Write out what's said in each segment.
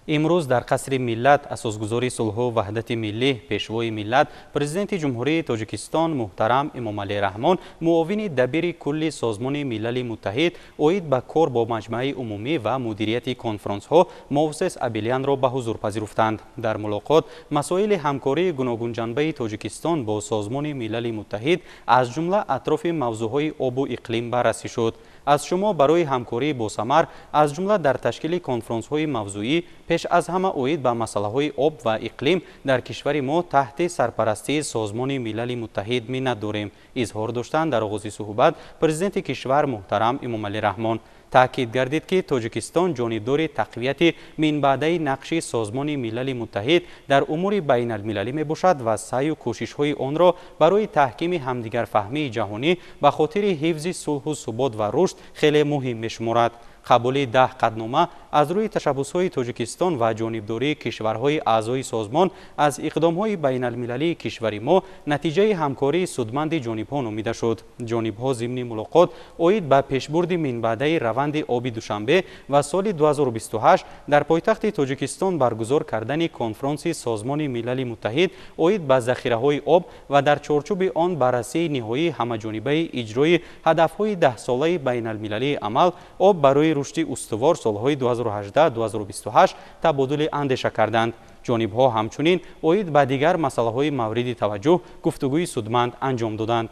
Имрӯз дар қасри миллат асосгузори сулҳу ваҳдати миллӣ, пешвои миллат, президенти Ҷумҳурии Тоҷикистон муҳтарам Эмомалӣ Раҳмон, муовини дабири кулли Созмони Милали Муттаҳид оид ба кор бо Маҷмааи умумӣ ва мудирияти конфронсҳо Мовсес Абелянро ба ҳузур пазируфтанд. Дар мулоқот масоили ҳамкории гуногунҷанбаи Тоҷикистон бо Созмони Милали Муттаҳид аз ҷумла атрофи мавзӯъҳои обу иқлим баррасӣ шуд. Аз шумо барои ҳамкории босамар аз ҷумла дар ташкили конфронсҳои мавзӯӣ пеш аз ҳама оид ба масъалаҳои об ва иқлим дар кишвари мо таҳти сарпарастии Созмони Милали Муттаҳид миннат дорем, изҳор доштанд дар оғози суҳбат президенти кишвар муҳтарам Эмомалӣ Раҳмон. Таъкид гардид, ки Тоҷикистон ҷонибдори тақвияти минбаъдаи нақши Созмони Милали Муттаҳид дар умури байналмилалӣ мебошад ва саъю кӯшишҳои онро барои таҳкими ҳамдигарфаҳмии ҷаҳонӣ ба хотири ҳифзи сулҳу субот ва рушд хеле муҳим мешуморад. Қабули 10 қатънома аз рӯи ташаббусҳои Тоҷикистон ва ҷонибдории кишварҳои аъзои созмон аз иқдомҳои байналмилалии кишвари мо натиҷаи ҳамкории судманди ҷонибҳо номида шуд. Ҷонибҳо зимни мулоқот оид ба пешбурди минбаъдаи раванди оби Душанбе ва соли 2028 дар пойтахти Тоҷикистон баргузор кардани конфронси Созмони Милали Муттаҳид оид ба захираҳои об ва дар чорчӯби он баррасии ниҳоии ҳамаҷонибаи иҷрои ҳадафҳои даҳсолаи байналмилалии амал об барои рушди устувор солҳои 2018-2028 табодули андеша карданд. Ҷонибҳо ҳамчунин оид ба дигар масъалаҳои мавриди таваҷҷӯҳ гуфтугӯи судманд анҷом доданд.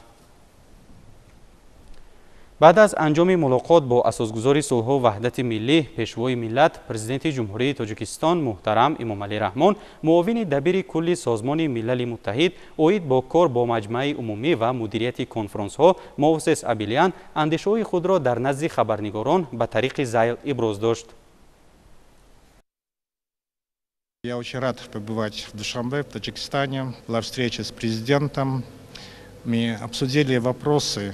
Баъд аз анҷоми мулоқот бо асосгузори сулҳу ваҳдати миллӣ, пешвои миллат, президенти Ҷумҳурии Тоҷикистон муҳтарам Эмомалӣ Раҳмон, муовини дабири кулли Созмони Милали Муттаҳид оид бо кор бо Маҷмааи умумӣ ва мудирияти конфронсҳо Мовсес Абелян андешаҳои худро дар назди хабарнигорон ба тариқи зайл иброз дошт. Я очень рад побывать в Душанбе, в Таджикистане. Была встреча с президентом. Мы обсудили вопросы,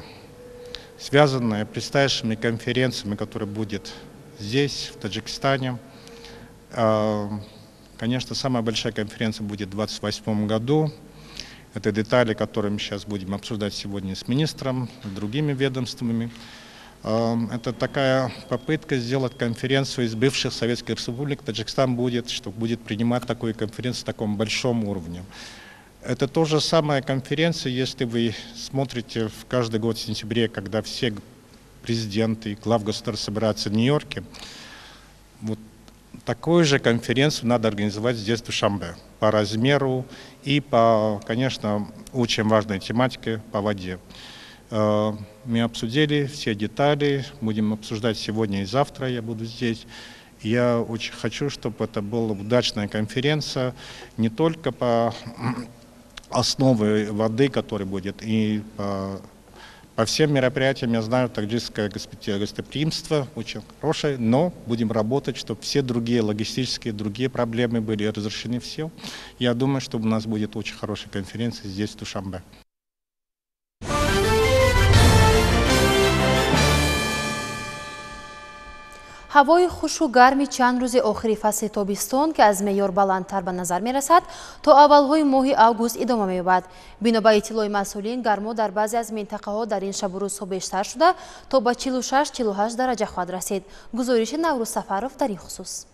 связанные с предстоящими конференциями, которые будут здесь, в Таджикистане. Конечно, самая большая конференция будет в 2028 году. Это детали, которые мы сейчас будем обсуждать сегодня с министром, с другими ведомствами. Это такая попытка сделать конференцию из бывших советских республик. Таджикистан будет, что будет принимать такую конференцию в таком большом уровне. Это то же самая конференция, если вы смотрите в каждый год в сентябре, когда все президенты и глав государств собираются в Нью-Йорке. Вот такую же конференцию надо организовать здесь, в Душанбе, по размеру и по, конечно, очень важной тематике по воде. Мы обсудили все детали, будем обсуждать сегодня и завтра, я буду здесь. Я очень хочу, чтобы это была удачная конференция не только по основе воды, которая будет, и по всем мероприятиям, я знаю, таджикское гостеприимство очень хорошее, но будем работать, чтобы все другие логистические, другие проблемы были разрешены все. Я думаю, что у нас будет очень хорошая конференция здесь, в Душанбе. Ҳавои хушу гарми чанд рӯзи охири фасли тобистон, ки аз меъёр баландтар ба назар мерасад, то аввалҳои моҳи август идома меёбад. Бино ба иттилои масъулин, гармо дар баъзе аз минтақаҳо дар ин шабу рӯзҳо бештар шуда, то ба 46-48 дараҷа хоҳад расид. Гузориши Наврӯз Сафаров дар ин хусус.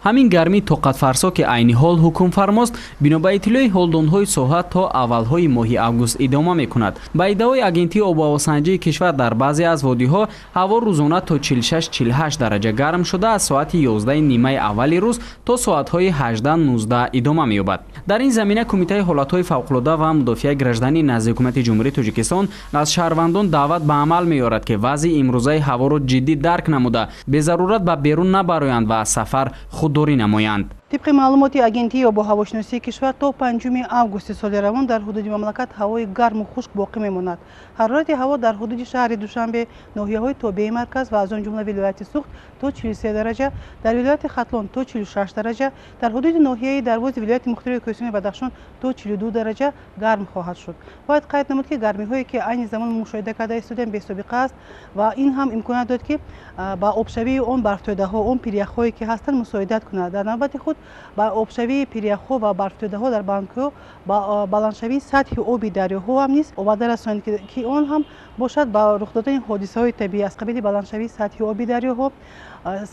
Ҳамин гармии тоқатфарсо, ки айни ҳол ҳукмфармост, бино ба иттилои ҳолдонҳои соҳа то аввалҳои моҳи август идома мекунад. Ба иддаои агентии обуҳавосанҷии кишвар, дар баъзе аз водиҳо ҳаво рӯзона то 46-48 дараҷа гарм шуда, аз соати 11 нимаи аввали рӯз то соатҳои 18-19 идома меёбад. Дар ин замина Кумитаи ҳолатҳои фавқулода ва мудофиаи гражданӣ назди Ҳукумати Ҷумҳурии Тоҷикистон аз шаҳрвандон даъват ба амал меорад, ки вазъи имрӯзаи ҳаворо ҷиддӣ дарк намуда, безарурат ба берун набароянд ва аз сафар худдорӣ намоянд. Тибқи маълумоти агентии обуҳавошиносии кишвар, то 5 августи соли равон дар ҳудуди мамлакат ҳавои гарму хушк боқӣ мемонад. Ҳарорати ҳаво дар ҳудуди шаҳри Душанбе, ноҳияҳои тобеи марказ ва аз он ҷумла вилояти Суғд то 43 дараҷа, дар вилояти Хатлон то 46 дараҷа, дар ҳудуди ноҳияи Дарвози вилояти мухтории Кӯҳистони Бадахшон то 42 дараҷа гарм хоҳад шуд. Бояд қайд намуд, ки гармиҳое, ки айни замон мушоҳида карда истодаем, бесобиқа аст ва ин ҳам имконият дод, ки ба обшавии он барфтодаҳо, он пиряхҳое, ки ҳастанд, мусоидат кунад. Дар навбати худ худ ба обшавии пиряхҳо ва барфтӯдаҳо дар баландкӯҳ, ба баландшавии сатҳи оби дарёҳо ҳам низ оварда расонид, ки он ҳам бошад ба рух додани ҳодисаҳои табиӣ аз қабили баландшавии сатҳи оби дарёҳо,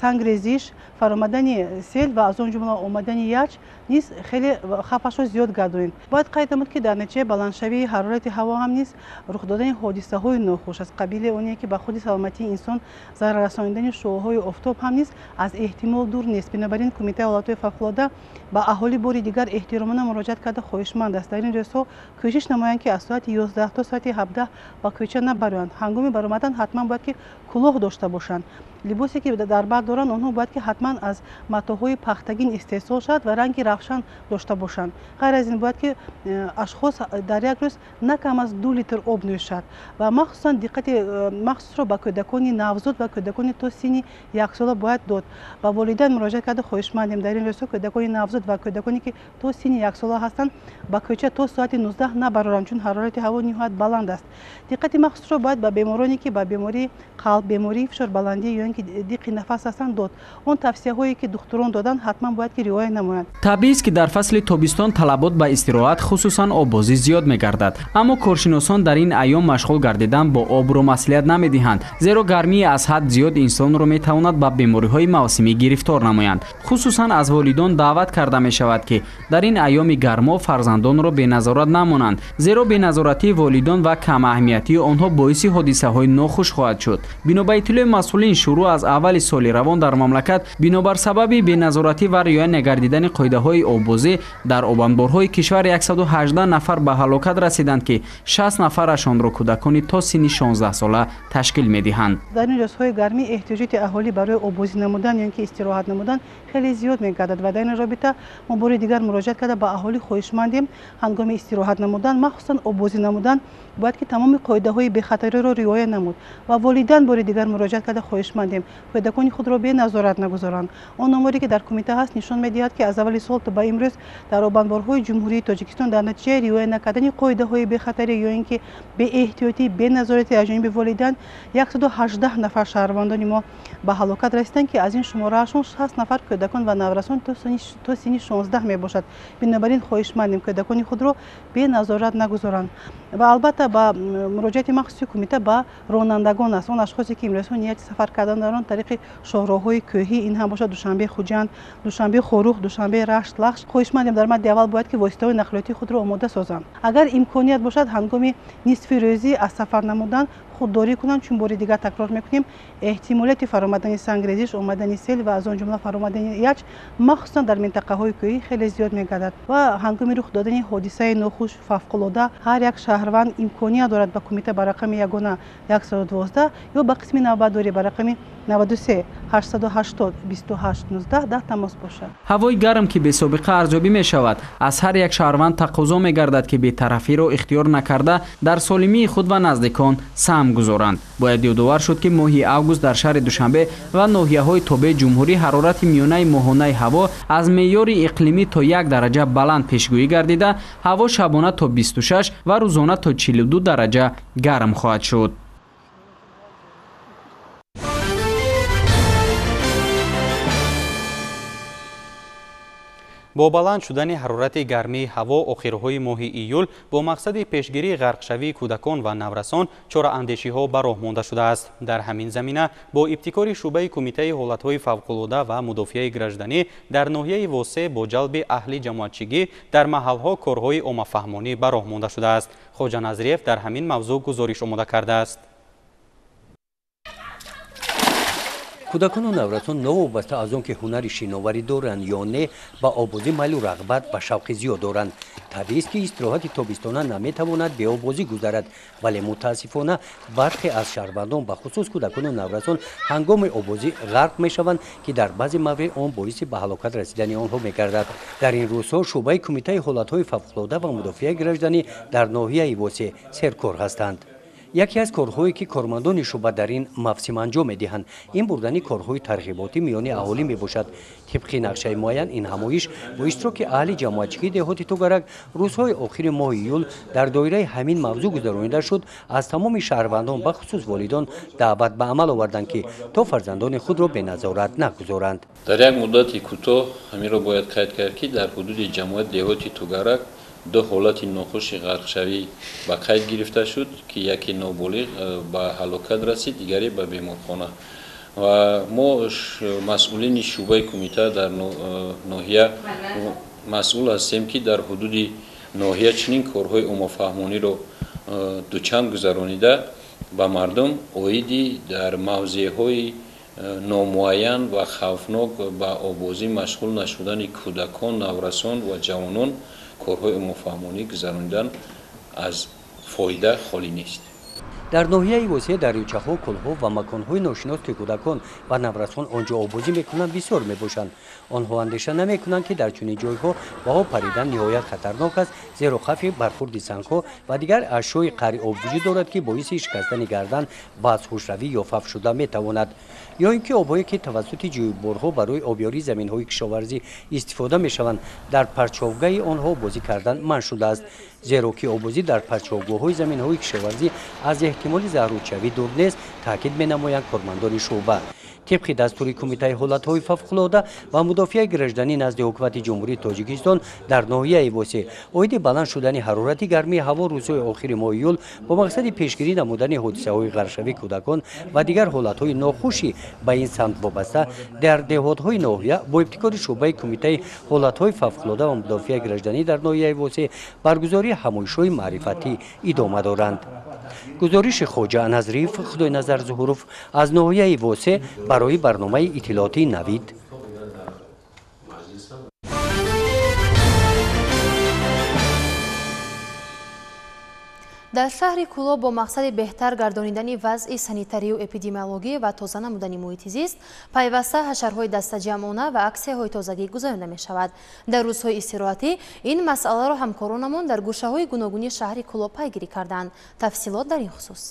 сангрезиш, фаромадани сел ва аз он ҷумла омадани ячч низ хеле хавфашро зиёд гардонид. Бояд қайд намуд, ки дар натиҷаи баландшавии ҳарорати ҳаво ҳам низ рух додани ҳодисаҳои нохуш аз қабили оне ки ба худи саломатии инсон зарар расонидани шуоъҳои офтоб ҳам низ аз эҳтимол дур нест. Бинобар ин Кумитаи ҳолатҳои фавқулода ба аҳолӣ бори дигар эҳтиромона муроҷиат карда хоҳишманд аст, дар ин рӯзҳо кӯшиш намоянд, ки аз соати 11 то соати 17 ба кӯча набароянд. Ҳангоми баромадан ҳатман бояд ки кулоҳ дошта бошанд. Либосе ки дар бар доранд, онҳо бояд ки ҳатман аз матоъҳои пахтагин истеҳсол шавад ва ранги равшан дошта бошанд. Ғайр аз ин бояд ки ашхос дар як рӯз на кам аз 2 литр об нӯшад ва махсусан диққати махсусро ба кӯдакони навзод ва кӯдакони то синни яксола бояд дод. Ба волидайн муроҷиат карда хоҳишмандем, дар ин рӯзҳо кӯдакони навзод ва кӯдаконе ки то синни яксола ҳастанд, ба кӯча то соати 19 набароранд, чун ҳарорати ҳаво ниҳоят баланд аст. Диққати махсусро бояд ба бемороне ки ба бемории қалб, бемории фишорбаландӣ ё ин ки диққи нафас ҳастанд дод. Он тавсияҳое ки духтурон доданд, ҳатман бояд ки риоя намоянд. Табиист, ки дар фасли тобистон талабот ба истироҳат, хусусан оббозӣ зиёд мегардад. Аммо коршиносон дар ин айём машғул гардидан бо обро маслиҳат намедиҳанд, зеро гармии аз ҳад зиёд инсонро метавонад ба бемориҳои мавсимӣ гирифтор намоянд. Хусусан аз волидон даъват карда мешавад, ки дар ин айёми гармо фарзандонро беназорат намонанд, зеро беназоратии волидон ва камаҳамиятии онҳо боиси ҳодисаҳои нохуш хоҳад шуд. Бино ба иттилои масъулин, шурӯъ аз аввали соли равон дар мамлакат бинобар сабаби беназоратӣ ва риоя нагардидани қоидаҳои оббозӣ дар обанборҳои кишвар 118 нафар ба ҳалокат расиданд, ки 60 нафарашонро кӯдакони то синни 16 сола ташкил медиҳанд. Дар ин рӯзҳои гармӣ эҳтиёҷоти аҳолӣ барои оббозӣ намудан ё ин ки истироҳат намудан хеле зиёд мегардад ва дар ин робита мо бори дигар муроҷиат карда ба аҳолӣ хоҳишмандем, ҳангоми истироҳат намудан, махсусан оббозӣ намудан, бояд ки тамоми қоидаҳои бехатариро риоя намуд ва волидайн бори дигар муроҷиат карда хоҳишмандем, кӯдакони худро беназорат нагузоранд. Он оморе ки дар кумита ҳаст нишон медиҳад, ки аз аввали сол то ба имрӯз дар обанборҳои Ҷумҳурии Тоҷикистон дар натиҷаи риоя накардани қоидаҳои бехатарӣ ё ин ки беэҳтиётӣ, беназоратӣ аз ҷониби волидайн 118 нафар шаҳрвандони мо ба ҳалокат расиданд, ки аз ин шумораашон 60 нафар кӯдакон ва наврасон то синни 16 мебошад. Бинобар ин хоҳишмандем, кӯдакони худро беназорат нагузоранд. Ва албатта ба муроҷиати махсуси кумита ба ронандагон аст. Он ашхосе ки имрӯзҳо нияти сафар кардан доранд тариқи шоҳроҳҳои кӯҳӣ, ин ҳам бошад Душанбе Хуҷанд, Душанбе Хоруғ, Душанбе Рашт, Лахш, хоҳишмандем дар мадди аввал бояд ки воситаҳои нақлиётии худро омода созанд. Агар имконият бошад, ҳангоми нисфи рӯзӣ аз сафар намудан худдорӣ кунанд, чун бори дигар такрор мекунем, эҳтимолияти фаромадани сангрезиш, омадани сел ва аз он ҷумла фаромадани ячч махсусан дар минтақаҳои кӯҳӣ хеле зиёд мегардад. Ва ҳангоми рух додани ҳодисаи нохуш фавқулода ҳар як шаҳрванд имконият дорад ба кумита ба рақами ягона 112 ё ба қисми навбатдорӣ ба рақами 93 880 28 19 дар тамос бошад. Ҳавои гарм, ки бесобиқа арзёбӣ мешавад, аз ҳар як шаҳрванд тақозо мегардад, ки бетарафиро ихтиёр накарда дар солимии худ ва наздикон саҳм гузоранд. Бояд ёдовар шуд, ки моҳи август дар шаҳри Душанбе ва ноҳияҳои тобеи ҷумҳурӣ ҳарорати миёнаи моҳонаи ҳаво аз меъёри иқлимӣ то 1 дараҷа баланд пешгӯӣ гардида, ҳаво шабона то 26 ва рӯзона то 42 дараҷа гарм хоҳад шуд. Бо баланд шудани ҳарорати гармии ҳаво охирҳои моҳи июл бо мақсади пешгирии ғарқшавии кӯдакон ва наврасон чораандешиҳо ба роҳ монда шудааст. Дар ҳамин замина бо ибтикори шӯъбаи Кумитаи ҳолатҳои фавқулода ва мудофиаи гражданӣ дар ноҳияи Восеъ бо ҷалби аҳли ҷамоатчигӣ дар маҳалҳо корҳои оммафаҳмонӣ ба роҳ монда шудааст. Хоҷа Назриев дар ҳамин мавзӯъ гузориш омода кардааст. Кӯдакону наврасон новобаста аз он ки ҳунари шиноварӣ доранд ё не, ба оббозӣ майлу рағбат ва шавқи зиёд доранд. Табиист, ки истироҳати тобистона наметавонад беоббозӣ гузарад, вале мутаассифона бархе аз шаҳрвандон, ба хусус кӯдакону наврасон, ҳангоми оббозӣ ғарқ мешаванд, ки дар баъзе маврид он боиси ба ҳалокат расидани онҳо мегардад. Дар ин рӯзҳо шӯъбаи Кумитаи ҳолатҳои фавқулода ва мудофиаи гражданӣ дар ноҳияи Восеъ серкор ҳастанд. Яке аз корҳое, ки кормандони шӯъба дар ин мавсим анҷом медиҳанд, ин бурдани корҳои тарғиботӣ миёни аҳолӣ мебошад. Тибқи нақшаи муайян, ин ҳамоиш бо иштироки аҳли ҷамоатчигии деҳоти Тугарак рӯзҳои охири моҳи июл дар доираи ҳамин мавзӯъ гузаронида шуд. Аз тамоми шаҳрвандон, бахусус волидон, даъват ба амал оварданд, ки то фарзандони худро беназорат нагузоранд. Дар як муддати кӯтоҳ ҳаминро бояд қайд кард, ки дар ҳудуди ҷамоати деҳоти Тугарак ду ҳолати нохуши ғарқшавӣ ба қайд гирифта шуд, ки яке ноболиғ ба ҳалокат расид, дигаре ба беморхона. Ва мо, масъулини шӯъбаи кумита дар ноҳия, масъул ҳастем, ки дар ҳудуди ноҳия чунин корҳои оммафаҳмониро дучанд гузаронида, ба мардум оиди дар мавзеъҳои номуайян ва хавфнок ба оббозӣ машғул нашудани кӯдакон, наврасон ва ҷавонон корҳои оммафаҳмонӣ гузаронидан аз фоида холӣ нест. Дар ноҳияи Восеъ дарёчаҳо, кӯлҳо ва маконҳои ношинос, ки кӯдакон ва наврасон он ҷо оббозӣ мекунанд, бисёр мебошанд. Онҳо андеша намекунанд, ки дар чунин ҷойҳо ба об паридан ниҳоят хатарнок аст, зеро хавфи бархурди сангҳо ва дигар ашёи қаъри об вуҷуд дорад, ки боиси шикастани гардан ва аз ҳушравӣ ё фавт шуда метавонад. Ё ин ки обҳое, ки тавассути ҷӯйборҳо барои обёрии заминҳои кишоварзӣ истифода мешаванд, дар парчовгаҳи онҳо бозӣ кардан манъ шудааст, зеро ки оббозӣ дар парчовгоҳҳои заминҳои кишоварзӣ аз эҳтимоли заҳролудшавӣ дур нест, таъкид менамоянд кормандони шӯъба. Тибқи дастури Кумитаи ҳолатҳои фавқулода ва мудофиаи гражданӣ назди Ҳукумати Ҷумҳурии Тоҷикистон дар ноҳияи Восеъ оиди баланд шудани ҳарорати гармии ҳаво рӯзҳои охири моҳи июл бо мақсади пешгирӣ намудани ҳодисаҳои ғарқшавии кӯдакон ва дигар ҳолатҳои нохушӣ ба ин самт вобаста дар деҳотҳои ноҳия бо ибтикори шӯъбаи Кумитаи ҳолатҳои фавқулода ва мудофиаи гражданӣ дар ноҳияи Восеъ баргузории ҳамоишҳои маърифатӣ идома доранд. Гузориши Хоҷа Назриев, Худойназар Зуҳуров аз ноҳияи Восеъ барои барномаи иттилоотии Навид. Дар шаҳри Кӯлоб бо мақсади беҳтар гардонидани вазъи санитарию эпидемиологӣ ва тоза намудани муҳити зист пайваста ҳашарҳои дастаҷамъона ва аксияҳои тозагӣ гузаронида мешавад. Дар рӯзҳои истироҳатӣ ин масъаларо ҳамкоронамон дар гӯшаҳои гуногуни шаҳри Кӯлоб пайгирӣ карданд. Тафсилот дар ин хусус.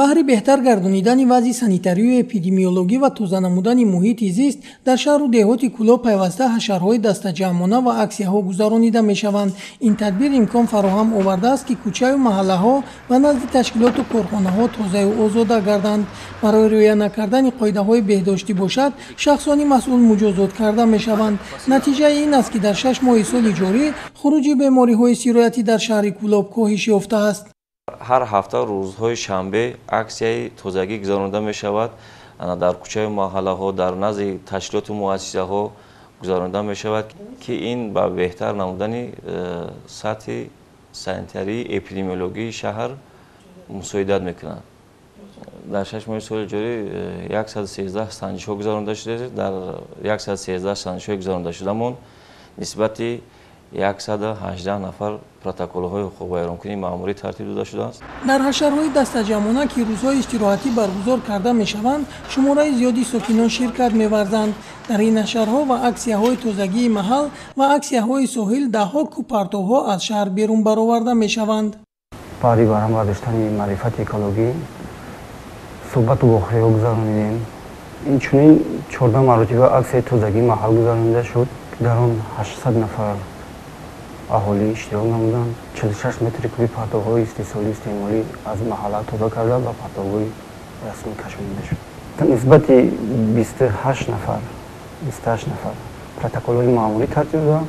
Баҳри беҳтар гардонидани вазъи санитарию эпидемиологӣ ва тоза намудани муҳити зист дар шаҳру деҳоти Кӯлоб пайваста ҳашарҳои дастаҷамъона ва аксияҳо гузаронида мешаванд. Ин тадбир имкон фароҳам овардааст, ки кӯчаю маҳаллаҳо ва назди ташкилоту корхонаҳо тозаю озода гарданд. Барои риоя накардани қоидаҳои беҳдоштӣ бошад, шахсони масъул муҷозот карда мешаванд. Натиҷаи ин аст, ки дар 6 моҳи соли ҷорӣ хуруҷи бемориҳои сироятӣ дар шаҳри Кӯлоб коҳиш ёфтааст. Ҳар ҳафта рӯзҳои шанбе аксияи тозагӣ гузаронида мешавад. Дар кӯчаи маҳаллаҳо, дар назди ташкилоту муассисаҳо гузаронида мешавад, ки ин ба беҳтар намудани сатҳи санитарии эпидемиологии шаҳр мусоидат мекунад. Дар 6 моҳи соли ҷорӣ 113 санҷишҳо гузаронида шуда, дар 113 санҷишҳои гузаронида шудамон нисбати 118 нафар протоколҳои ҳуқуқвайронкунии маъмурӣ тартиб дода шудааст. Дар ҳашарҳои дастаҷамъона, ки рӯзҳои истироҳатӣ баргузор карда мешаванд, шумораи зиёди сокинон ширкат меварзанд. Дар ин ҳашарҳо ва аксияҳои тозагии маҳал ва аксияҳои соҳил даҳҳо куб партовҳо аз шаҳр берун бароварда мешаванд. Баъди барҳам бардоштани маърифати экологӣ суҳбату вохӯриҳо гузаронидем. Инчунин 14 маротиба аксияи тозагии маҳал гузаронида шуд, ки дар он 800 нафар аҳолӣ иштирок намуданд. 46 метри куби партовҳои истеҳсолию истеъмолӣ аз маҳалла тоза карда ба партовҳои расмӣ кашонида шуд. Нисбати 28 нафар протоколҳои маъмурӣ тартиб дода,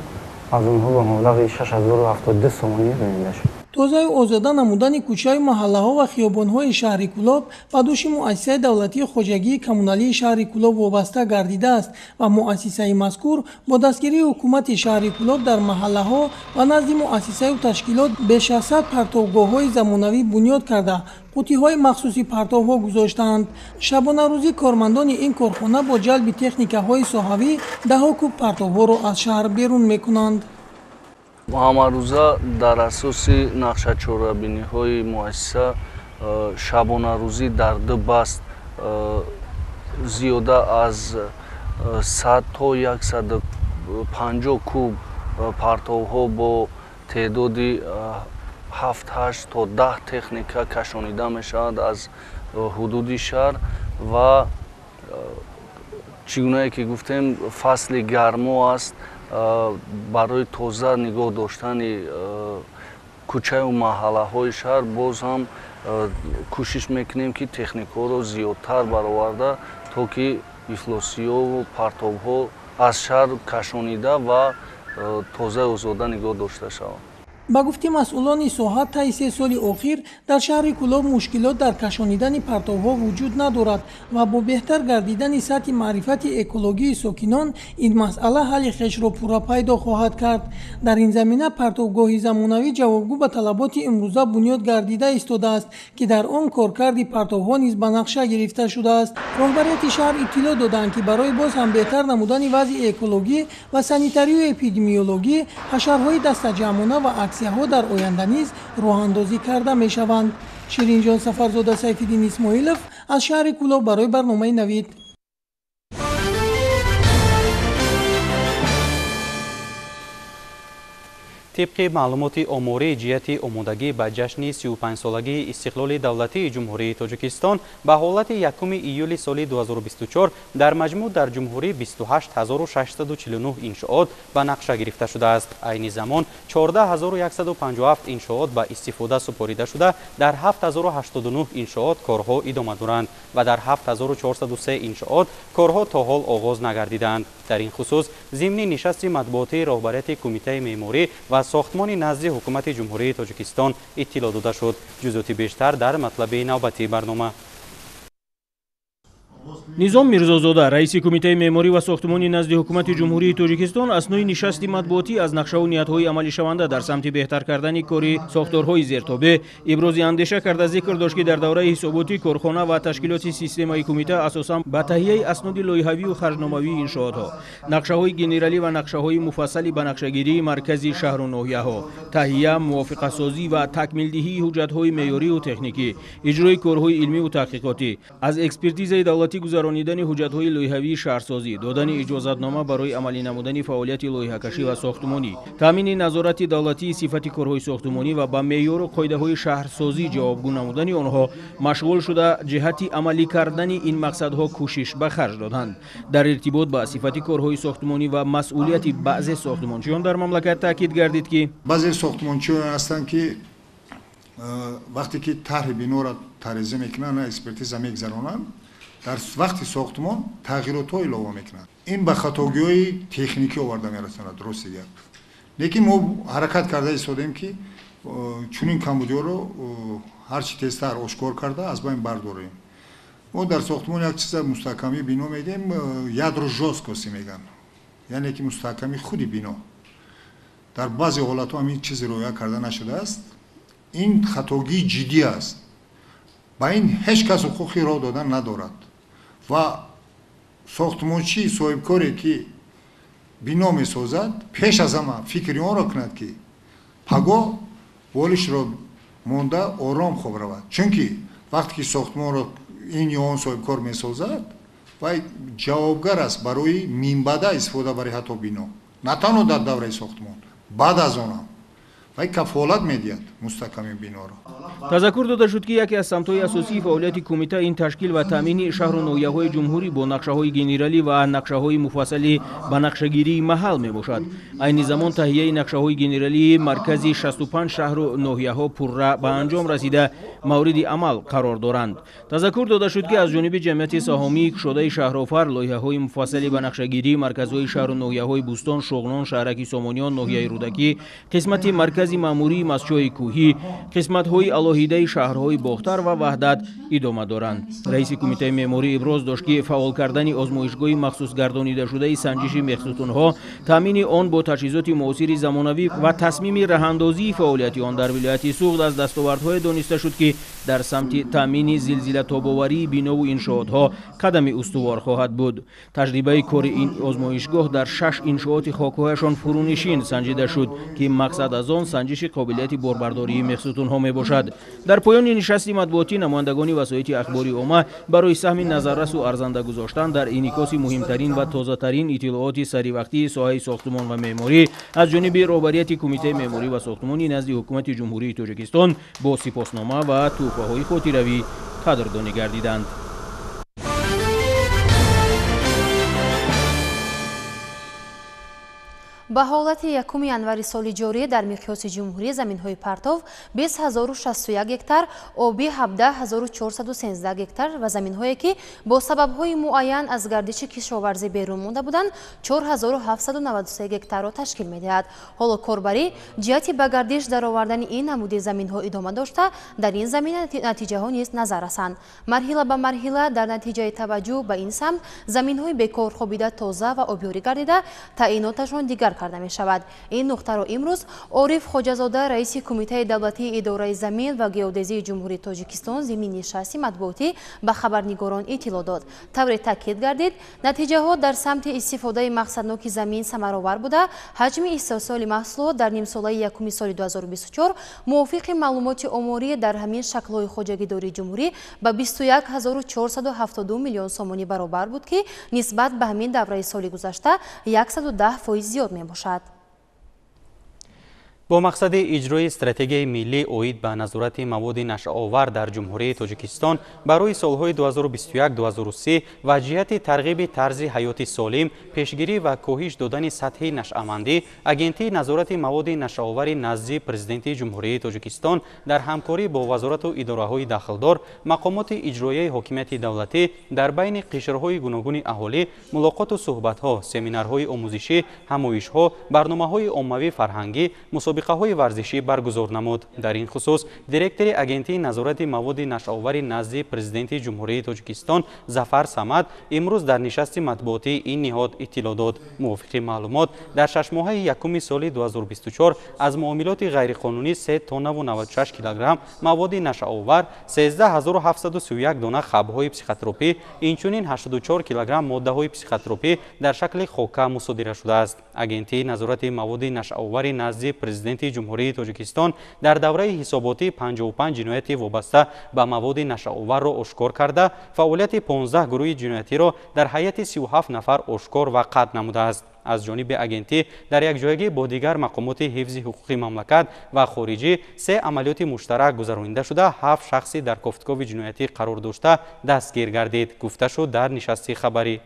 аз онҳо ба маблағи 6072 сомонӣ рӯёнида шуд. Тозаю озода намудани кӯчаю маҳаллаҳо ва хиёбонҳои шаҳри Кӯлоб ба дӯши муассисаи давлатии хоҷагии коммуналии шаҳри Кӯлоб вобаста гардидааст ва муассисаи мазкур бо дастгирии ҳукумати шаҳри Кӯлоб дар маҳаллаҳо ва назди муассисаю ташкилот беш аз 100 партовгоҳҳои замонавӣ бунёд карда, қуттиҳои махсуси партовҳо гузоштаанд. Шабонарӯзӣ кормандони ин корхона бо ҷалби техникаҳои соҳавӣ даҳҳо куб партовҳоро аз шаҳр берун мекунанд. Ҳамарӯза дар асоси нақшачорабиниҳои муассиса шабонарӯзӣ дар ду баст зиёда аз 100 то 150 куб партовҳо бо теъдоди 7-8 то 10 техника кашонида мешавад аз ҳудуди шаҳр ва чӣ гунае ки гуфтем, фасли гармо аст, барои тоза нигоҳ доштани кӯчаю маҳаллаҳои шаҳр боз ҳам кӯшиш мекунем, ки техникаҳоро зиёдтар бароварда, то ки ифлосиёву партобҳо аз шаҳр кашонида ва тозаю озода нигоҳ дошта шаванд. Ба гуфти масъулони соҳа, таи 3 соли охир дар шаҳри Кӯлоб мушкилот дар кашонидани партовҳо вуҷуд надорад ва бо беҳтар гардидани сатҳи маърифати экологии сокинон ин масъала ҳалли хешро пурра пайдо хоҳад кард. Дар ин замина партовгоҳи замонавӣ ҷавобгӯ ба талаботи имрӯза бунёд гардида истодааст, ки дар он коркарди партовҳо низ ба нақша гирифта шудааст. Роҳбарияти шаҳр иттилоъ доданд, ки барои боз ҳам беҳтар намудани вазъи экологӣ ва санитарию эпидемиологӣ ҳашарҳои дастаҷамъона ва аксияҳо дар оянда низ роҳандозӣ карда мешаванд. Ширинҷон Сафарзода, Сайфиддин Исмоилов аз шаҳри Кӯлоб барои барномаи Навид. Тибқи маълумоти оморӣ, ҷиҳати омодагӣ ба ҷашни 35-солагии истиқлоли давлатии Ҷумҳурии Тоҷикистон ба ҳолати 1 июли соли 2024 дар маҷмӯъ дар ҷумҳурӣ 28649 иншоот ба нақша гирифта шудааст. Айни замон 14157 иншоот ба истифода супорида шуда, дар 7089 иншоот корҳо идома доранд ва дар 7403 иншоот корҳо то ҳол оғоз нагардидаанд. Дар ин хусус зимни нишасти матбуотии роҳбарияти Кумитаи меъморӣ ва сохтмони назди Ҳукумати Ҷумҳурии Тоҷикистон иттилоъ дода шуд. Ҷузъиёти бештар дар матлаби навбатии барнома. Низом Мирзозода, раиси Кумитаи меъморӣ ва сохтмони назди Ҳукумати Ҷумҳурии Тоҷикистон, аснои нишасти матбуотӣ аз нақшаву ниятҳои амалишаванда дар самти беҳтар кардани кори сохторҳои зертобе ибрози андеша карда зикр дошт, ки дар давраи ҳисоботӣ корхона ва ташкилоти системаи кумита асосан ба таҳияи асноди лоиҳавию харҷномавии иншоотҳо, нақшаҳои генералӣ ва нақшаҳои муфассали ба нақшагирии маркази шаҳру ноҳияҳо, таҳия, мувофиқасозӣ ва такмилдиҳии ҳуҷҷатҳои меъёриву техникӣ, иҷрои корҳои илмиву таҳқиқотӣ, аз экспертизаи давлатӣ гузаронидани ҳуҷҷатҳои лоиҳавии шаҳрсозӣ, додани иҷозатнома барои амалӣ намудани фаъолияти лоиҳакашӣ ва сохтмонӣ, таъмини назорати давлатии сифати корҳои сохтмонӣ ва ба меъёру қоидаҳои шаҳрсозӣ ҷавобгӯ намудани онҳо машғул шуда, ҷиҳати амалӣ кардани ин мақсадҳо кӯшиш ба харҷ доданд. Дар иртибот ба сифати корҳои сохтмонӣ ва масъулияти баъзе сохтмончиён дар мамлакат таъкид гардид, ки баъзе сохтмончиён ҳастанд, ки вақте ки тарҳи биноро тарезӣ мекунанд, экспертиза мегузаронанд, дар вақти сохтмон тағйиротҳо илова мекунанд. Ин ба хатогиҳои техникӣ оварда мерасонад, рости гап. Лекин мо ҳаракат карда истодем, ки чунин камбудиҳоро ҳарчи тезтар ошкор карда аз байн бардорем. Мо дар сохтмон як чиза мустаҳкамии бино мегӯем, ядро жёсткости мегӯянд, яъне ки мустаҳкамии худи бино. Дар баъзе ҳолатҳо ҳамин чиз риоя карда нашудааст. Ин хатогии ҷиддӣ аст. Ба ин ҳеҷ кас ҳуқуқи роҳ додан надорад ва сохтмончии соҳибкоре, ки бино месозад, пеш аз ҳама фикри онро кунад, ки пагоҳ болишро монда ором хоб равад. Чунки вақте ки сохтмонро ин ё он соҳибкор месозад, вай ҷавобгар аст барои минбаъда истифода барои ҳатто бино, на танҳо дар давраи сохтмон, баъд аз онам вай кафолат медиҳад мустаҳками биноро. Тазаккур дода шуд, ки яке аз самтҳои асосии фаъолияти кумита ин ташкил ва таъмини шаҳру ноҳияҳои ҷумҳурӣ бо нақшаҳои генералӣ ва нақшаҳои муфассали ба нақшагирии маҳал мебошад. Айни замон таҳияи нақшаҳои генералии маркази 65 шаҳру ноҳияҳо пурра ба анҷом расида мавриди амал қарор доранд. Тазаккур дода шуд, ки аз ҷониби ҷамъияти саҳомии кушодаи шаҳрофар лоиҳаҳои муфассали ба нақшагирии марказҳои шаҳру ноҳияҳои Бӯстон, Шуғнон, шаҳраки Сомониён, ноҳияи Рӯдакӣ, қисмати маркази маъмурии Мастчои кӯҳӣ, қисматҳои алоҳидаи шаҳрҳои Бохтар ва Ваҳдат идома доранд. Раиси Кумитаи меъморӣ иброз дошт, ки фаъол кардани озмоишгоҳи махсусгардонидашудаи санҷиши мехсутунҳо, таъмини он бо таҷҳизоти муосири замонавӣ ва тасмими раҳандозии фаъолияти он дар вилояти Суғд аз дастовардҳое дониста шуд, ки дар самти таъмини зилзилатобоварии бинову иншоотҳо қадами устувор хоҳад буд. Таҷрибаи кори ин озмоишгоҳ дар 6 иншооти хокҳояшон фурӯнишин санҷида шуд, ки мақсад аз он санҷиши қобилияти борбардории мехсутунҳо мебошад. Дар поёни нишасти матбуотӣ намояндагони васоити ахбори омма барои саҳми назаррасу арзанда гузоштан дар инъикоси муҳимтарин ва тозатарин иттилооти саривақтии соҳаи сохтумон ва меъморӣ аз ҷониби роҳбарияти Кумитаи меъморӣ ва сохтумони назди Ҳукумати Ҷумҳурии Тоҷикистон бо сипоснома ва тӯҳфаҳои хотиравӣ қадрдонӣ гардиданд. Ба ҳолати 1 январи соли ҷорӣ дар миқёси ҷумҳурӣ заминҳои партов 20061 гектар, обӣ 17413 гектар ва заминҳое ки бо сабабҳои муайян аз гардиши кишоварзӣ берун монда буданд 4793 гектарро ташкил медиҳад. Ҳоло корбарӣ ҷиҳати ба гардиш даровардани ин намуди заминҳо идома дошта, дар ин замина натиҷаҳо низ назар расанд. Марҳила ба марҳила дар натиҷаи таваҷҷӯҳ ба ин самт заминҳои бекор хобида тоза ва обёрӣ гардида, таъиноташон дигар карда мешавад. Ин нуқтаро имрӯз Ориф Хоҷазода, раиси Кумитаи давлатии идораи замин ва геодезии Ҷумҳурии Тоҷикистон зимни нишасти матбуотӣ ба хабарнигорон иттилоъ дод. Тавре таъкид гардид, натиҷаҳо дар самти истифодаи мақсадноки замин самаровар буда, ҳаҷми истеҳсоли маҳсулот дар нимсолаи якуми соли 2024 мувофиқи маълумоти оморӣ дар ҳамин шаклҳои хоҷагидории ҷумҳурӣ ба 21472 миллион сомонӣ баробар буд, ки нисбат ба ҳамин давраи соли гузашта 110% зиёд мебошад. Бо мақсади иҷрои стратегияи миллӣ оид ба назорати маводи нашъаовар дар Ҷумҳурии Тоҷикистон барои солҳои 2021-2030 ва ҷиҳати тарғиби тарзи ҳаёти солим, пешгирӣ ва коҳиш додани сатҳи нашъамандӣ, Агентии назорати маводи нашъаовари назди Президенти Ҷумҳурии Тоҷикистон дар ҳамкорӣ бо вазорату идораҳои дахлдор, мақомоти иҷроияи ҳокимияти давлатӣ дар байни қишрҳои гуногуни аҳолӣ мулоқоту суҳбатҳо, семинарҳои омӯзишӣ, ҳамоишҳо, барномаҳои оммавӣ фарҳангӣ, мусобиқаҳои варзишӣ баргузор намуд. Дар ин хусус директори Агентии назорати маводи нашъаовари назди Президенти Ҷумҳурии Тоҷикистон Зафар Самад имрӯз дар нишасти матбуотии ин ниҳод иттилоъ дод. Мувофиқи маълумот, дар шашмоҳаи якуми соли 2024 аз муомилоти ғайриқонунӣ 3 тоннаву 96 килограмм маводи нашъаовар, 13731 дона хабҳои психотропӣ, инчунин 84 килограмм моддаҳои психотропӣ дар шакли хока мусодира шудааст. Агентии назорати маводи нашъаовари назди Президенти Ҷумҳурии Тоҷикистон дар давраи ҳисоботӣ 55 ҷинояти вобаста ба маводи нашъаоварро ошкор карда, фаъолияти 15 гурӯҳи ҷиноятиро дар ҳайати 37 нафар ошкор ва қатъ намудааст. Аз ҷониби агентӣ дар якҷоягӣ бо дигар мақомоти ҳифзи ҳуқуқи мамлакат ва хориҷӣ 3 амалиёти муштарак гузаронида шуда, 7 шахси дар кофтукови ҷиноятӣ қарор дошта дастгир гардид, гуфта шуд дар нишасти хабарӣ.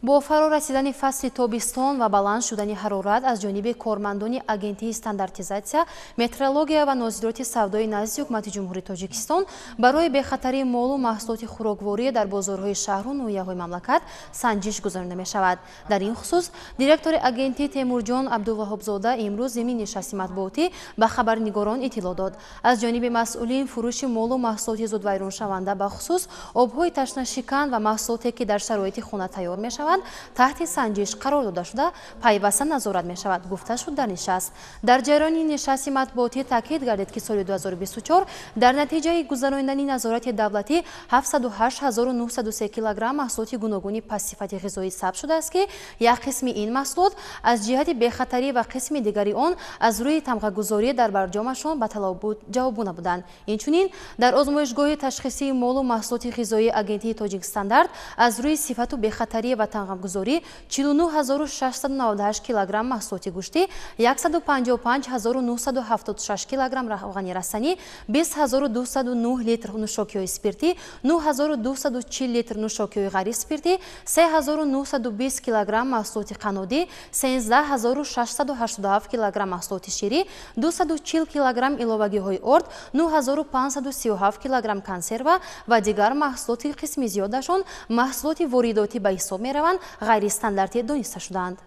Бо фаро расидани фасли тобистон ва баланд шудани ҳарорат аз ҷониби кормандони Агентии стандартизатсия, метрология ва нозироти савдои назди Ҳукумати Ҷумҳурии Тоҷикистон барои бехатарии молу маҳсулоти хӯрокворӣ дар бозорҳои шаҳру ноҳияҳои мамлакат санҷиш гузаронида мешавад. Дар ин хусус директори агентӣ Темурҷон Абдуваҳобзода имрӯз зимни нишасти матбуотӣ ба хабарнигорон иттилоъ дод. Аз ҷониби масъулин фурӯши молу маҳсулоти зудвайроншаванда, бахусус обҳои ташнашикан ва маҳсулоте ки дар шароити хона тайёр мешаванд, таҳти санҷиш қарор дода шуда, пайваста назорат мешавад, гуфта шуд дар нишаст. Дар ҷараёни нишасти матбуотӣ таъкид гардид, ки соли 2024 дар натиҷаи гузаронидани назорати давлатӣ 708903 килограмм маҳсулоти гуногуни пастсифати ғизоӣ сабт шудааст, ки як қисми ин маҳсулот аз ҷиҳати бехатарӣ ва қисми дигари он аз рӯи тамғагузорӣ дар барҷомашон ба талабот ҷавобгӯ набуданд. Инчунин дар озмоишгоҳи ташхисии молу маҳсулоти ғизоии Агентии Тоҷикстандарт аз рӯи сифату бехатарӣ ва тамғагузорӣ 49698 килограмм маҳсулоти гӯштӣ, 155976 килограмм равғани растанӣ, 20209 литр нӯшокиҳои спиртӣ, 9240 литр нӯшокиҳои ғайриспиртӣ, 3920 килограмм маҳсулоти қаннодӣ, 13687 килограмм маҳсулоти ширӣ, 240 килограмм иловагиҳои орд, 9537 килограмм консерва ва дигар маҳсулоти қисми зиёдашон маҳсулоти воридотӣ ба ҳисоб мераванд, ғайристандартӣ дониста шуданд.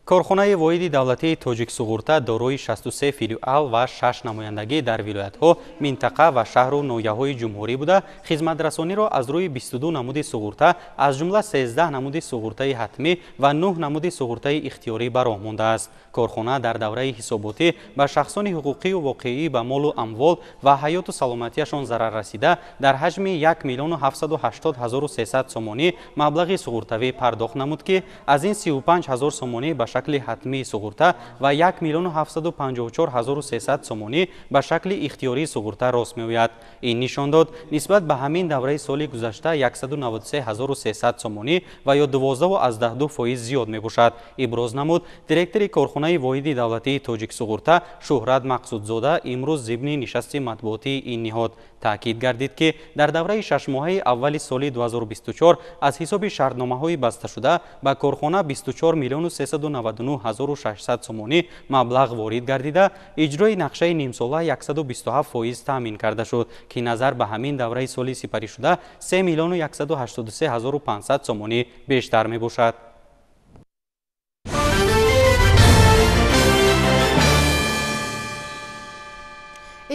Корхонаи воҳиди давлатии Тоҷиксуғурта дорои 63 филиал ва 6 намояндагӣ дар вилоятҳо, минтақа ва шаҳру ноҳияҳои ҷумҳурӣ буда, хизматрасониро аз рӯи 22 намуди суғурта, аз ҷумла 13 намуди суғуртаи ҳатмӣ ва 9 намуди суғуртаи ихтиёрӣ ба роҳ мондааст. Корхона дар давраи ҳисоботӣ ба шахсони ҳуқуқию воқеӣ ба молу амвол ва ҳаёту саломатиашон зарар расида дар ҳаҷми 1 780 300 сомонӣ маблағи суғуртавӣ пардохт намуд, ки аз ин 35 000 сомонӣ ба шакли ҳатмии суғурта ва 1 754 300 сомонӣ ба шакли ихтиёрии суғурта рост меояд. Ин нишон дод нисбат ба ҳамин давраи соли гузашта 193 300 сомонӣ ва ё 12,2% зиёд мебошад. Иброз намуд директори корхонаи воҳиди давлатии Тоҷиксуғурта Шуҳрат Мақсудзода имрӯз зимни нишасти матбуотии ин ниҳод. Таъкид гардид, ки дар давраи шашмоҳаи аввали соли 2024 аз ҳисоби шартномаҳои басташуда ба корхона 24 399 600 сомонӣ маблағ ворид гардида, иҷрои нақшаи нимсола 127% таъмин карда шуд, ки назар ба ҳамин давраи соли сипаришуда 3 183 500 сомонӣ бештар мебошад.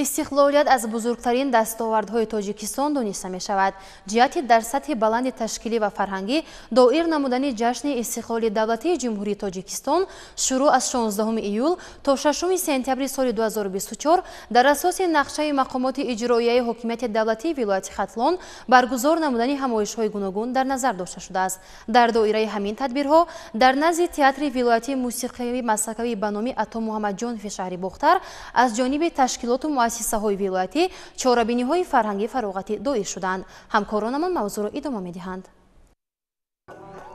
Истиқлолият аз бузургтарин дастовардҳои Тоҷикистон дониста мешавад. Ҷиҳати дар сатҳи баланди ташкилӣ ва фарҳангӣ доир намудани ҷашни истиқлоли давлатии Ҷумҳурии Тоҷикистон шурӯъ аз 16 июл то 6 сентябри соли 2024 дар асоси нақшаи мақомоти иҷроияи ҳокимияти давлатии вилояти Хатлон баргузор намудани ҳамоишҳои гуногун дар назар дошта шудааст. Дар доираи ҳамин тадбирҳо дар назди театри вилоятии мусиқии масакавӣ ба номи Ато Муҳаммадҷонови шаҳри Бохтар аз ҷониби ташкилоту муассисаҳои вилоятӣ чорабиниҳои фарҳангӣ фароғатӣ доир шуданд. Ҳамкоронамон мавзӯъро идома медиҳанд.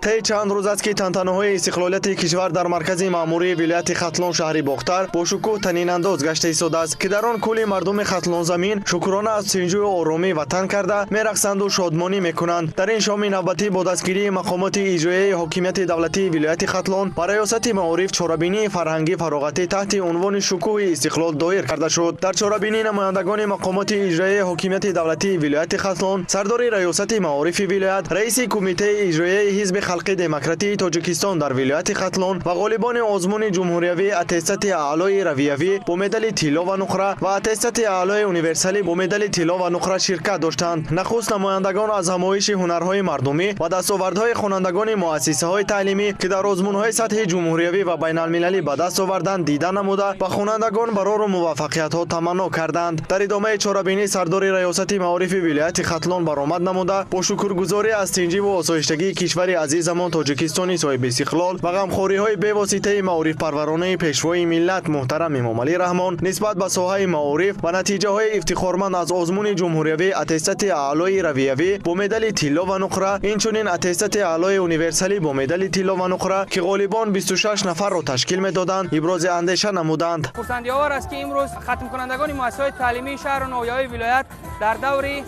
Тей чанд рӯз аст, ки тантанаҳои истиқлолияти кишвар дар маркази маъмурии вилояти Хатлон шаҳри Бохтар бо шукӯҳ танинандоз гашта истодааст, ки дар он кулли мардуми Хатлонзамин шукрона аз синҷӯю оромии ватан карда мерақсанду шодмонӣ мекунанд. Дар ин шоми навбатӣ бо дастгирии мақомоти иҷроияи ҳокимияти давлатии вилояти Хатлон ба раёсати маориф чорабинии фарҳангӣ фароғатӣ таҳти унвони шукӯҳи истиқлол доир карда шуд. Дар чорабинӣ намояндагони мақомоти иҷроияи ҳокимияти давлатии вилояти Хатлон, сардори раёсати маорифи вилоят, раиси кумитаи иҷроияи ҳизби халқи демократии Тоҷикистон дар вилояти Хатлон ва ғолибони озмуни ҷумҳуриявии аттестати аълои равиявӣ бо медали тилло ва нуқра ва аттестати аълои универсалӣ бо медали тилло ва нуқра ширкат доштанд. Нахуст намояндагон аз ҳамоиши ҳунарҳои мардумӣ ва дастовардҳои хонандагони муассисаҳои таълимӣ, ки дар озмунҳои сатҳи ҷумҳуриявӣ ва байналмилалӣ ба даст оварданд, дида намуда ба хонандагон барору муваффақиятҳо таманно карданд. Дар идомаи чорабинӣ сардори раёсати маорифи вилояти Хатлон баромад намуда бо шукргузорӣ аз тинҷиву осоиштагии кишвари азизамон Тоҷикистони соҳиби истиқлол ва ғамхориҳои бевоситаи маорифпарваронаи пешвои миллат муҳтарам Эмомалӣ Раҳмон нисбат ба соҳаи маориф ва натиҷаҳои ифтихорманд аз озмуни ҷумҳуриявии аттестати аълои равиявӣ бо медали тилло ва нуқра, инчунин аттестати аълои универсалӣ бо медали тилло ва нуқра, ки ғолибон 26 нафарро ташкил медоданд, ибрози андеша намуданд. Хурсандиовар аст, ки имрӯз хатмкунандагони муассисаҳои таълимии шаҳру ноҳияҳои вилоят дар даври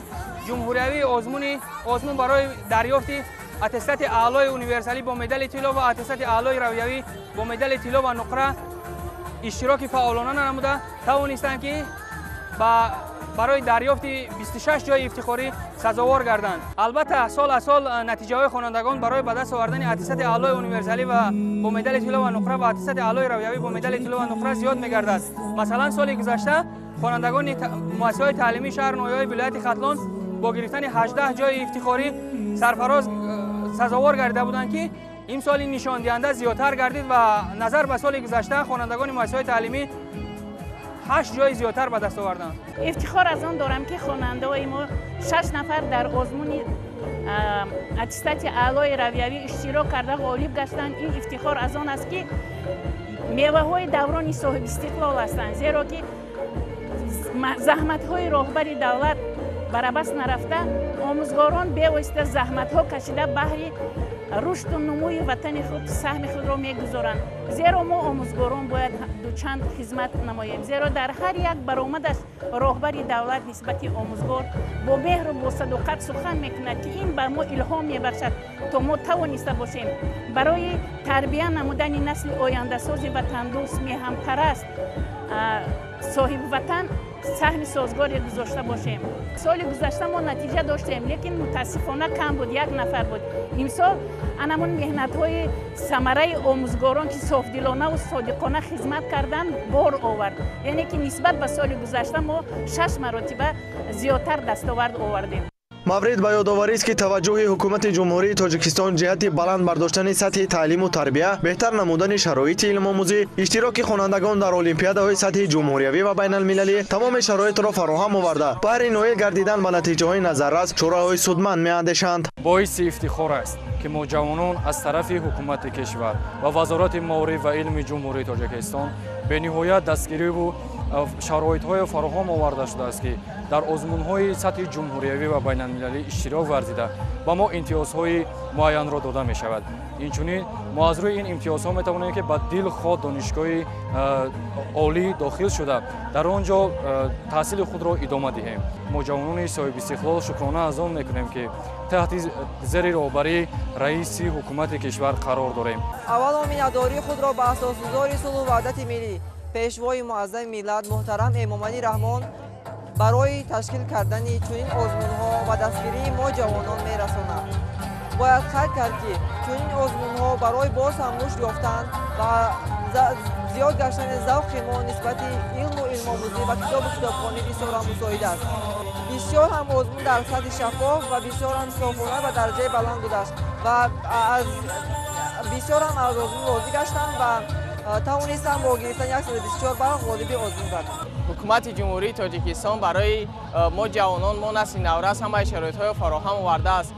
ҷумҳуриявии озмун барои дарёфти аттестати аълои универсалӣ бо медали тилло ва аттестати аълои равиявӣ бо медали тилло ва нуқра иштироки фаъолона намуда тавонистанд, ки барои дарёфти 26 ҷои ифтихорӣ сазовор гарданд. Албатта, сол аз сол натиҷаҳои хонандагон барои ба даст овардани аттестати аълои универсалӣ ва бо медали тилло ва нуқра ва аттестати аълои равиявӣ бо медали тилло ва нуқра зиёд мегардад. Масалан, соли гузашта хонандагони муассисаҳои таълимии шаҳру ноҳияҳои вилояти Хатлон бо гирифтани 18 ҷои ифтихорӣ сарфароз сазовор гардида буданд, ки имсол ин нишондиҳанда зиёдтар гардид ва назар ба соли гузашта хонандагони муассисаҳои таълимӣ 8 ҷои зиёдтар ба даст оварданд. Ифтихор аз он дорам, ки хонандаҳои мо 6 нафар дар озмуни аттестати аълои равиявӣ иштирок карда ғолиб гаштанд. Ин ифтихор аз он аст, ки меваҳои даврони соҳибистиқлол ҳастанд, зеро ки заҳматҳои роҳбари давлат барабас нарафта, омӯзгорон бевосита заҳматҳо кашида баҳри рушду нумӯи ватани худ саҳми худро мегузоранд. Зеро мо омӯзгорон бояд дучанд хизмат намоем, зеро дар ҳар як баромадаш роҳбари давлат нисбати омӯзгор бо меҳру бо садоқат сухан мекунад, ки ин ба мо илҳом мебахшад, то мо тавониста бошем барои тарбия намудани насли ояндасози ватандӯст, меҳанпараст, соҳибватан саҳми созгоре гузошта бошем. Соли гузашта мо натиҷа доштем, лекин мутаассифона кам буд, як нафар буд. Имсол анамон меҳнатҳои самараи омӯзгорон, ки софдилонаву содиқона хизмат карданд, бор овард. Яъне ки нисбат ба соли гузашта мо 6 маротиба зиёдтар дастовард овардем. Маврид ба ёдоварист, ки таваҷҷӯҳи ҳукумати Ҷумҳурии Тоҷикистон ҷиҳати баланд бардоштани сатҳи таълиму тарбия, беҳтар намудани шароити илмомӯзӣ, иштироки хонандагон дар олимпиадаҳои сатҳи ҷумҳуриявӣ ва байналмилалӣ тамоми шароитро фароҳам оварда, баҳри ноил гардидан ба натиҷаҳои назаррас чораҳои судманд меандешанд. Боиси ифтихор аст, Ки мо ҷавонон аз тарафи ҳукумати кишвар ва Вазорати маориф ва илми Ҷумҳурии Тоҷикистон бениҳоят дастгириву шароитҳое фароҳам оварда шудааст, ки дар озмунҳои сатҳи ҷумҳуриявӣ ва байналмилалӣ иштирок варзида, ба мо имтиёзҳои муайянро дода мешавад. Инчунин мо аз рӯи ин имтиёзҳо метавонем, ки ба дилхоҳ донишгоҳи олӣ дохил шуда, дар он ҷо таҳсили худро идома диҳем. Мо ҷавонони соҳибистиқлол шукрона аз он мекунем, ки таҳти зери роҳбарии раиси ҳукумати кишвар қарор дорем. Аввало миннатдории худро ба асосгузори сулҳу ваҳдати миллӣ, Пешвои муаззами миллат муҳтарам Эмомалӣ Раҳмон барои ташкил кардани чунин озмунҳо ва дастгирии мо ҷавонон мерасонам. Бояд қайд кард, ки чунин озмунҳо барои боз ҳам рушд ёфтан ва зиёд гаштани завқи мо нисбати илму илмомӯзӣ ва китобу китобхонӣ бисёр ҳам мусоид аст. Бисёр ҳам озмун дар сатҳи шаффоф ва бисёр ҳам софона ва дараҷаи баланд гузашт ва бисёр ҳам аз озмун розӣ гаштам ва тавонистам бо гирифтани 124 балл ғолиби озмун гардам. Ҳукумати Ҷумҳурии Тоҷикистон барои мо ҷавонон, мо насли наврас, ҳамаи шароитҳоро фароҳам овардааст.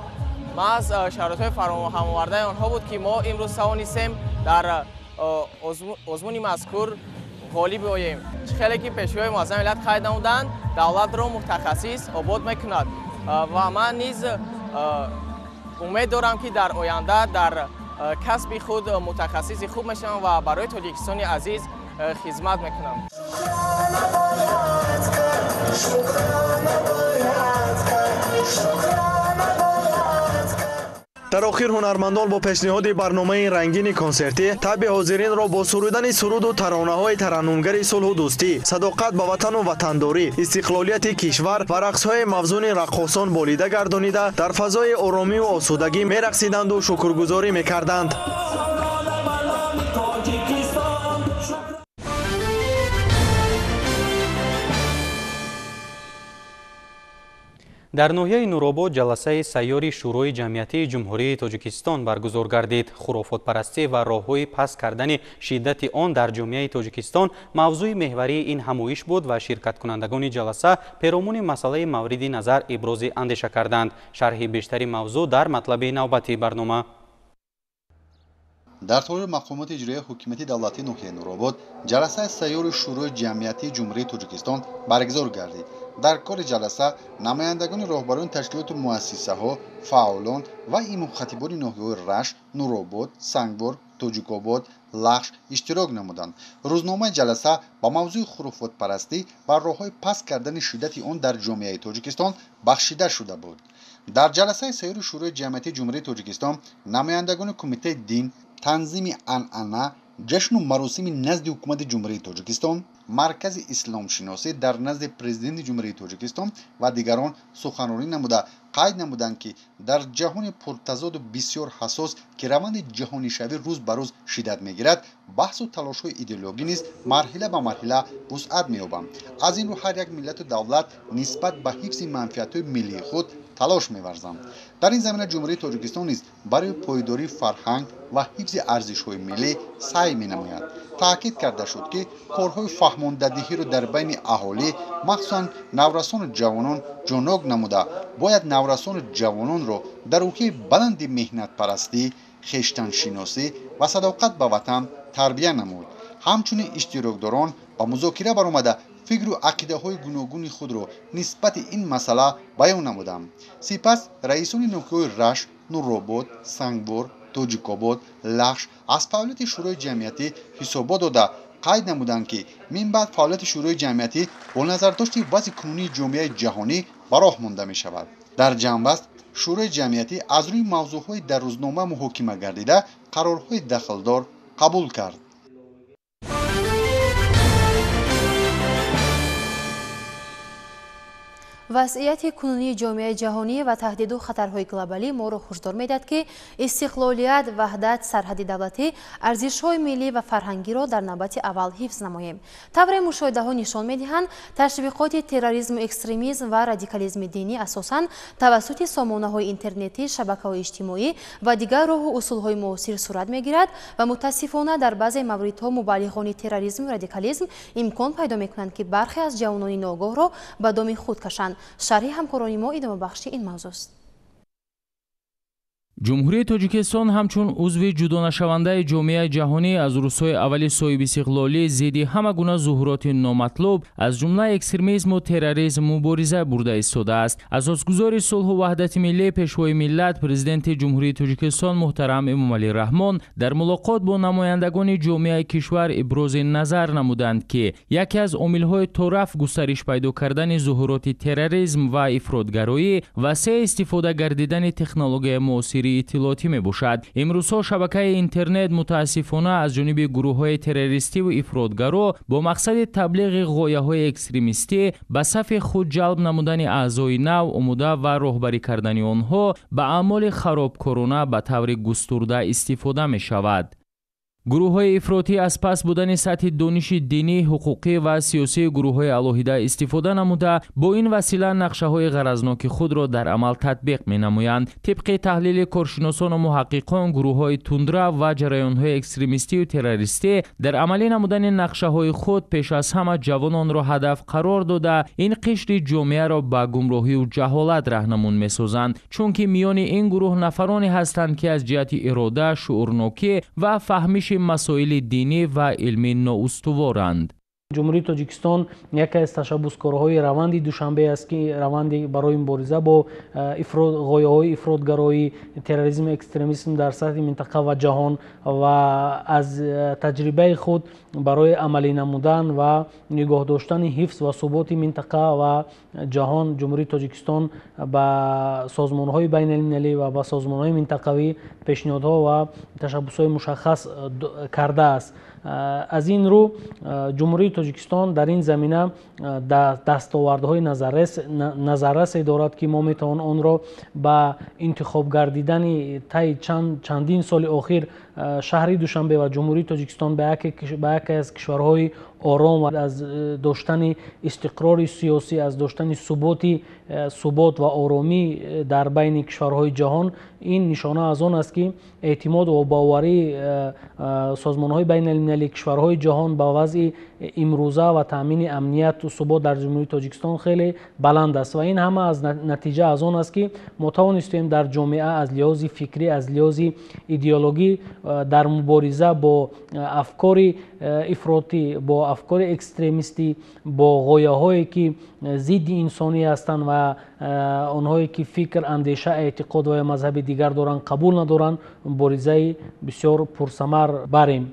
Маҳз шароитҳои фароҳам овардаи онҳо буд, ки мо имрӯз тавонистем дар озмуни мазкур ғолиб оем. Чӣ хеле ки Пешвои муаззами миллат қайд намуданд, давлатро мутахассис обод мекунад, ва ман низ умед дорам, ки дар оянда дар касби худ мутахассиси хуб мешавам ва барои Тоҷикистони азиз хизмат мекунам. Дар охир ҳунармандон бо пешниҳоди барномаи рангини консертӣ табъи ҳозиринро бо сурудани суруду таронаҳои тараннумгари сулҳу дӯстӣ, садоқат ба ватану ватандорӣ, истиқлолияти кишвар ва рақсҳои мавзуни раққосон болида гардонида, дар фазои оромию осудагӣ мерақсиданду шукргузорӣ мекарданд. Дар ноҳияи Нуробод ҷаласаи сайёри Шӯрои ҷамъиятии Ҷумҳурии Тоҷикистон баргузор гардид. Хурофотпарастӣ ва роҳҳои паст кардани шиддати он дар ҷомеаи Тоҷикистон мавзӯи меҳварии ин ҳамоиш буд ва ширкаткунандагони ҷаласа перомуни масъалаи мавриди назар ибрози андеша карданд. Шарҳи бештари мавзӯъ дар матлаби навбатии барнома. Дар толори мақомоти иҷроияи ҳукумати давлатии ноҳияи Нуробод ҷаласаи сайёри Шӯрои ҷамъиятии Ҷумҳурии Тоҷикистон баргузор гардид. Дар кори ҷаласа намояндагони роҳбарони ташкилоту муассисаҳо, фаъолон ва имомхатибони ноҳияҳои Рашт, Нуробод, Сангвор, Тоҷикобод, Лахш иштирок намуданд. Рӯзномаи ҷаласа ба мавзӯи хуруфотпарастӣ ва роҳҳои паст кардани шиддати он дар ҷомеаи Тоҷикистон бахшида шуда буд. Дар ҷаласаи сайёри Шӯрои ҷамъиятии Ҷумҳурии Тоҷикистон намояндагони Кумитаи дин, танзими анъана, ҷашну маросими назди ҳукумати Ҷумҳурии Тоҷикистон, Маркази исломшиносӣ дар назди Президенти Ҷумҳурии Тоҷикистон ва дигарон суханронӣ намуда, қайд намуданд, ки дар ҷаҳони пуртазоду бисёр ҳассос, ки раванди ҷаҳонишавӣ рӯз ба рӯз шиддат мегирад, баҳсу талошҳои идеологӣ низ марҳила ба марҳила вусъат меёбанд. Аз ин рӯ ҳар як миллату давлат нисбат ба ҳифзи манфиатҳои миллии худ талош меварзанд. Дар ин замина Ҷумҳурии Тоҷикистон низ барои пойдории фарҳанг ва ҳифзи арзишҳои миллӣ саъй менамояд. Таъкид карда шуд, ки корҳои фаҳмондадиҳиро дар байни аҳолӣ, махсусан наврасону ҷавонон ҷонок намуда, бояд наврасону ҷавононро дар рӯҳияи баланди меҳнатпарастӣ, хештаншиносӣ ва садоқат ба ватан тарбия намуд. Ҳамчунин иштирокдорон ба музокира баромада, фикру ақидаҳои гуногуни худро нисбати ин масъала баён намуданд. Сипас раисони ноҳияҳои Рашт, Нуробод, Сангвор, Тоҷикобод, Лахш аз фаъолияти Шӯрои ҷамъиятӣ ҳисобот дода, қайд намуданд, ки минбаъд фаъолияти Шӯрои ҷамъиятӣ бо назардошти вазъи кунунии ҷомеаи ҷаҳонӣ ба роҳ монда мешавад. Дар ҷамъбаст Шӯрои ҷамъиятӣ аз рӯи мавзӯъҳои дар рӯзнома муҳокима гардида қарорҳои дахлдор қабул кард. Вазъияти кунунии ҷомеаи ҷаҳонӣ ва таҳдиду хатарҳои глобалӣ моро ҳушдор медиҳад, ки истиқлолият, ваҳдат, сарҳади давлатӣ, арзишҳои миллӣ ва фарҳангиро дар навбати аввал ҳифз намоем. Тавре мушоҳидаҳо нишон медиҳанд, ташвиқоти терроризму экстремизм ва радикализми динӣ асосан тавассути сомонаҳои интернетӣ, шабакаҳои иҷтимоӣ ва дигар роҳу усулҳои муосир сурат мегирад ва мутаассифона дар баъзе мавридҳо мубаллиғони терроризму радикализм имкон пайдо мекунанд, ки бархе аз ҷавонони ногоҳро ба доми худ кашанд. Шарҳи ҳамкорони мо идомабахши ин мавзӯст. Ҷумҳурии Тоҷикистон ҳамчун узви ҷудонашавандаи ҷомеаи ҷаҳонӣ аз рӯзҳои аввали соҳибистиқлолӣ зидди ҳама гуна зуҳуроти номатлуб, аз ҷумла экстремизму терроризм мубориза бурда истодааст. Асосгузори сулҳу ваҳдати миллӣ, Пешвои миллат, Президенти Ҷумҳурии Тоҷикистон муҳтарам Эмомалӣ Раҳмон дар мулоқот бо намояндагони ҷомеаи кишвар ибрози назар намуданд, ки яке аз омилҳои тораф густариш пайдо кардани зуҳуроти терроризм ва ифротгароӣ васеъ истифода гардидани технологияи муосири иттилоотӣ мебошад. Имрӯзҳо шабакаи интернет мутаассифона аз ҷониби гурӯҳҳои террористиву ифротгаро бо мақсади таблиғи ғояҳои экстремистӣ ба сафи худ ҷалб намудани аъзои нав, омода ва роҳбарӣ кардани онҳо ба аъмоли харобкорона ба таври густурда истифода мешавад. Гурӯҳҳои ифротӣ аз паст будани сатҳи дониши динӣ, ҳуқуқӣ ва сиёсии гурӯҳҳои алоҳида истифода намуда, бо ин васила нақшаҳои ғаразноки худро дар амал татбиқ менамоянд. Тибқи таҳлили коршиносону муҳаққиқон, гурӯҳҳои тундрав ва ҷараёнҳои экстремистию террористӣ дар амалӣ намудани нақшаҳои худ пеш аз ҳама ҷавононро ҳадаф қарор дода, ин қишри ҷомеаро ба гумроҳию ҷаҳолат раҳнамун месозанд, чунки миёни ин гурӯҳ нафароне ҳастанд, ки аз ҷиҳати ирода, шуурнокӣ ва фаҳмиши масоили динӣ ва илмӣ ноустуворанд. Ҷумҳурии Тоҷикистон яке аз ташаббускорҳои раванди Душанбе аст, ки раванди барои мубориза бо ғояҳои ифротгароӣ, терроризм, экстремизм дар сатҳи минтақа ва ҷаҳон ва аз таҷрибаи худ барои амалӣ намудан ва нигоҳ доштани ҳифз ва суботи минтақа ва ҷаҳон Ҷумҳурии Тоҷикистон ба созмонҳои байналмилалӣ ва ба созмонҳои минтақавӣ пешниҳодҳо ва ташаббусҳои мушаххас кардааст. Аз ин рӯ Ҷумҳурии Тоҷикистон дар ин замина дастовардҳои назаррасе дорад, ки мо метавон онро ба интихоб гардидани таи чандин соли охир шаҳри Душанбе ва Ҷумҳурии Тоҷикистон ба яке аз кишварҳои ором ва аз доштани истиқрори сиёсӣ, аз доштани субот ва оромӣ дар байни кишварҳои ҷаҳон, ин нишона аз он аст, ки эътимод ва боварии созмонҳои байналмилалӣ, кишварҳои ҷаҳон ба вазъи имрӯза ва таъмини амнияту субот дар Ҷумҳурии Тоҷикистон хеле баланд аст. Ва ин ҳама аз натиҷа аз он аст, ки мо тавонистем дар ҷомеа аз лиҳози фикрӣ, аз лиҳози идеологӣ дар мубориза бо афкори ифротӣ, бо афкори экстремистӣ, бо ғояҳое ки зидди инсонӣ ҳастанд ва онҳое ки фикр, андеша, эътиқод ва ё мазҳаби дигар доранд, қабул надоранд, муборизаи бисёр пурсамар барем.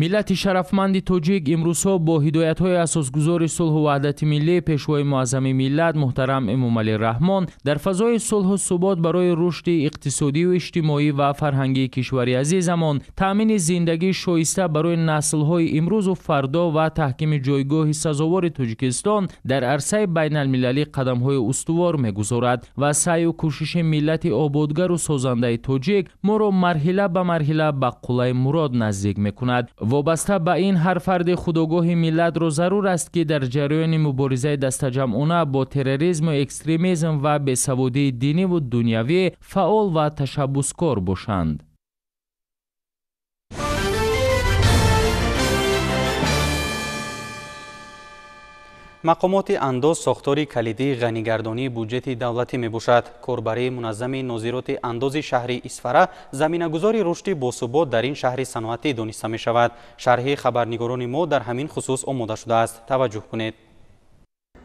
Миллати шарафманди тоҷик имрӯзҳо бо ҳидоятҳои асосгузори сулҳу ваҳдати миллӣ, Пешвои муаззами миллат муҳтарам Эмомалӣ Раҳмон дар фазои сулҳу субот барои рушди иқтисодию иҷтимоӣ ва фарҳангии кишвари азизамон, таъмини зиндагии шоиста барои наслҳои имрӯзу фардо ва таҳкими ҷойгоҳи сазовори Тоҷикистон дар арсаи байналмилалӣ қадамҳои устувор мегузорад ва саъю кӯшиши миллати ободгару созандаи тоҷик моро марҳила ба марҳила ба қуллаи мурод наздик мекунад. Вобаста ба ин ҳар фарди худогоҳи миллатро зарур аст, ки дар ҷараёни муборизаи дастаҷамъона бо терроризму экстремизм ва бесаводии диниву дунявӣ фаъол ва ташаббускор бошанд. Мақомоти андоз сохтори калидии ғанигардонии буҷети давлатӣ мебошад. Корбарии муназзами нозироти андози шаҳри Исфара заминагузори рушди босубот дар ин шаҳри саноатӣ дониста мешавад. Шарҳи хабарнигорони мо дар ҳамин хусус омода шудааст. Таваҷҷӯҳ кунед.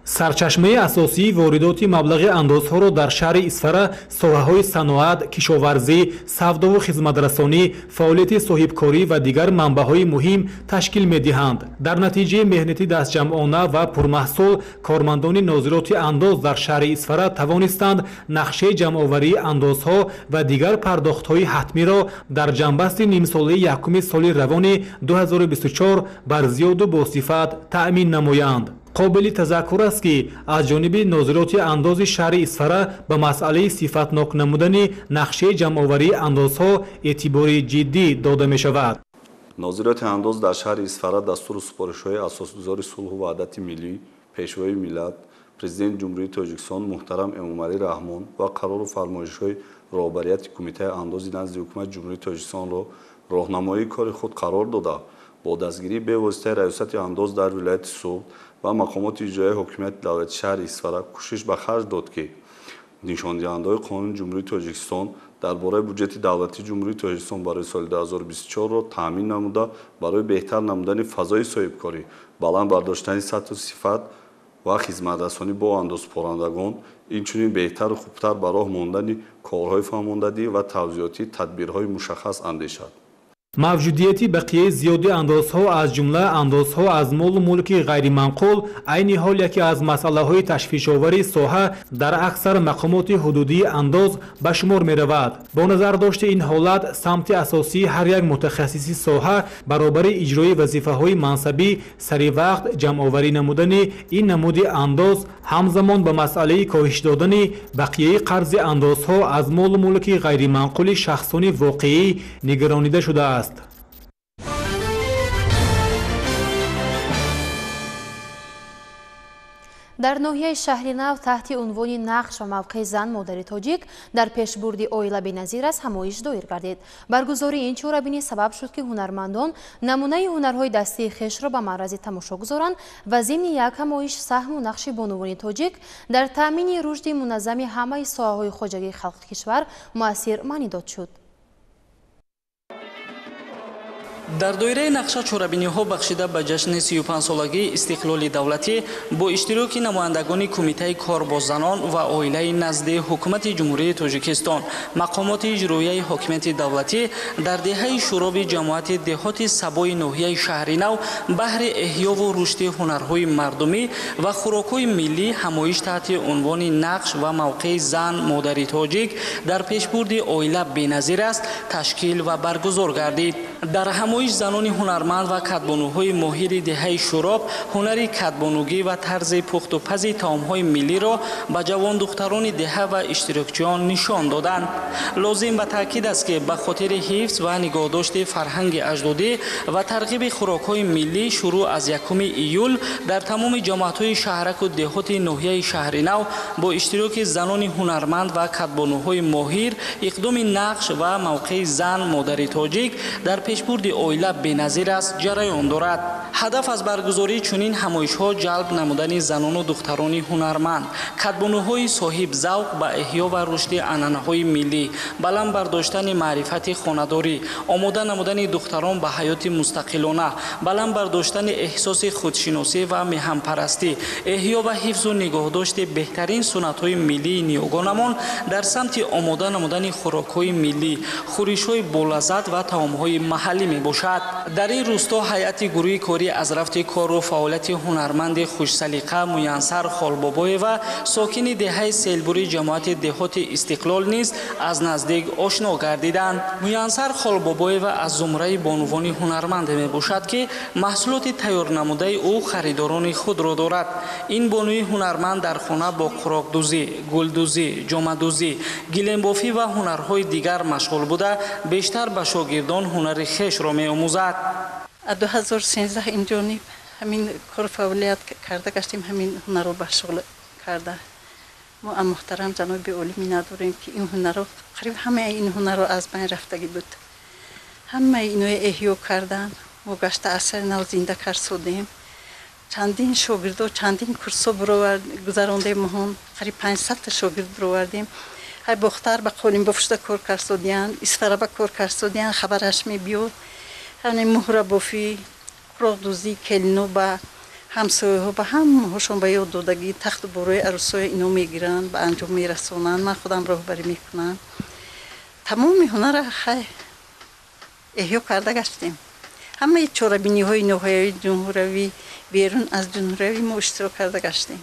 Сарчашмаи асосии воридоти маблағи андозҳоро дар шаҳри Исфара соҳаҳои саноат, кишоварзӣ, савдову хизматрасонӣ, фаъолияти соҳибкорӣ ва дигар манбаъҳои муҳим ташкил медиҳанд. Дар натиҷаи меҳнати дастҷамъона ва пурмаҳсул кормандони нозироти андоз дар шаҳри Исфара тавонистанд нақшаи ҷамъоварии андозҳо ва дигар пардохтҳои ҳатмиро дар ҷамъбасти нимсолаи якуми соли равони 2024 бар зиёду босифат таъмин намоянд. Қобили тазаккур аст, ки аз ҷониби нозироти андози шаҳри Исфара ба масъалаи сифатнок намудани нақшаи ҷамъоварии андозҳо эътибори ҷиддӣ дода мешавад. Нозироти андоз дар шаҳри Исфара дастуру супоришҳои асосгузори сулҳу ваҳдати миллӣ, Пешвои миллат, Президенти Ҷумҳурии Тоҷикистон муҳтарам Эмомалӣ Раҳмон ва қарору фармоишҳои роҳбарияти Кумитаи андози назди Ҳукумати Ҷумҳурии Тоҷикистонро роҳнамоии кори худ қарор дода, бо дастгирии бевоситаи Раёсати андоз дар вилояти Суғд ва мақомоти иҷроияи ҳокимияти давлати шаҳри Исфара кӯшиш ба харҷ дод, ки нишондиҳандаҳои қонуни Ҷумҳурии Тоҷикистон Дар бораи буҷети давлатии Ҷумҳурии Тоҷикистон барои соли 2024-ро таъмин намуда, барои беҳтар намудани фазои соҳибкорӣ, баланд бардоштани сатҳу сифат ва хизматрасонӣ бо андозсупорандагон, инчунин беҳтару хубтар ба роҳ мондани корҳои фаҳмондадӣ ва тавзиҳотӣ тадбирҳои мушаххас андешад. Мавҷудияти бақияи зиёди андозҳо, аз ҷумла андозҳо аз молу мулки ғайриманқул, айни ҳол яке аз масъалаҳои ташвишовари соҳа дар аксар мақомоти ҳудудии андоз ба шумор меравад. Бо назардошти ин ҳолат, самти асосии ҳар як мутахассиси соҳа баробари иҷрои вазифаҳои мансабӣ саривақт ҷамъоварӣ намудани ин намуди андоз, ҳамзамон ба масъалаи коҳиш додани бақияи қарзи андозҳо аз молу мулки ғайриманқули шахсони воқеӣ нигаронида шудааст. Дар ноҳияи шаҳри нав таҳти унвони нақш ва мавқеи зан модари тоҷик дар пешбурди оила беназир аст ҳамоиш доир гардид. Баргузории ин чорабинӣ сабаб шуд, ки ҳунармандон намунаи ҳунарҳои дастии хешро ба маърази тамошо гузоранд ва зимни як ҳамоиш саҳму нақши бонувони тоҷик дар таъмини рушди муназзами ҳамаи соҳаҳои хоҷагии халқи кишвар муассир маънӣ дод шуд. Дар доираи нақша чорабиниҳо бахшида ба ҷашни 35-солагии истиқлоли давлатӣ бо иштироки намояндагони Кумитаи кор бо занон ва оилаи назди Ҳукумати Ҷумҳурии Тоҷикистон, мақомоти иҷроияи ҳокимияти давлатӣ дар деҳаи Шӯроби ҷамоати деҳоти Сабои ноҳияи шаҳри нав баҳри эҳёву рушди ҳунарҳои мардумӣ ва хӯрокҳои миллӣ ҳамоиш таҳти унвони нақш ва мавқеи зан модари тоҷик дар пешбурди оила беназир аст ташкил ва баргузор гардид. Дар ҳамоиш занони ҳунарманд ва кадбонуҳои моҳири деҳаи Шӯроб ҳунари кадбонугӣ ва тарзи пухтупази таомҳои миллиро ба ҷавондухтарони деҳа ва иштирокчиён нишон доданд. Лозим ба таъкид аст, ки ба хотири ҳифз ва нигоҳдошти фарҳанги аҷдодӣ ва тарғиби хӯрокҳои миллӣ шурӯъ аз 1 июл дар тамоми ҷамоатҳои шаҳраку деҳоти ноҳияи шаҳри нав бо иштироки занони ҳунарманд ва кадбонуҳои моҳир иқдоми нақш ва мавқеи зан модари тоҷик дар пешбурди оила беназир аст ҷараён дорад. Ҳадаф аз баргузории чунин ҳамоишҳо ҷалб намудани занону духтарони ҳунарманд, кадбонуҳои соҳиб завқ ба эҳё ва рушди анъанаҳои миллӣ, баланд бардоштани маърифати хонадорӣ, омода намудани духтарон ба ҳаёти мустақилона, баланд бардоштани эҳсоси худшиносӣ ва меҳанпарастӣ, эҳё ва ҳифзу нигоҳдошти беҳтарин суннатҳои миллии ниёгонамон дар самти омода намудани хӯрокҳои миллӣ, хӯришҳои болаззат ва таомҳои маҳаллӣ мебошад. Дар ин рӯсто ҳайати гурӯҳи корӣ аз рафти кору фаъолияти ҳунарманди хушсалиқа Муянсар Холбобоева, сокини деҳаи Селбури ҷамоати деҳоти Истиқлол низ аз наздик ошно гардиданд. Муянсар Холбобоева аз зумраи бонувони ҳунарманде мебошад, ки маҳсулоти тайёрнамудаи ӯ харидорони худро дорад. Ин бонуи ҳунарманд дар хона бо қуроқдӯзӣ, гулдӯзӣ, ҷомадӯзӣ, гилембофӣ ва ҳунарҳои дигар машғул буда, бештар ба шогирдон ҳунари хешро меомӯзад. 2013 инҷониб ҳамин кор фаъолият карда гаштем, ҳамин ҳунарро ба шуғл карда. Мо муҳтарам ҷаноби олӣ миннатдорем, ки ин ҳунарро қариб ҳамаи ин ҳунарро аз байн рафтагӣ буд. Ҳамаи иноя эҳё кардан, мо гашта асари нав зинда карсодем. Чандин шогирдо, чандин курсо гузарондем, моҳон қариб 500 та шогирд бировардем. Ҳай Бохтар ба Қолимбоф шуда кор карсодиянд, Исфара ба кор карсодиянд, хабараш мебиёд. Ҳамин муҳрабофӣ, қуроқдӯзӣ, келино ба ҳамсояҳо ба ҳамаҳошон ба ёд додагӣ, тахту борои арӯсоя ино мегиранд, ба анҷом мерасонанд. Ман худам роҳбарӣ мекунам. Тамоми ҳунарра хай эҳё карда гаштем. Ҳамаи чорабиниҳои ноҳиявии ҷумҳуравӣ, берун аз ҷумҳуравӣ мо иштирок карда гаштем.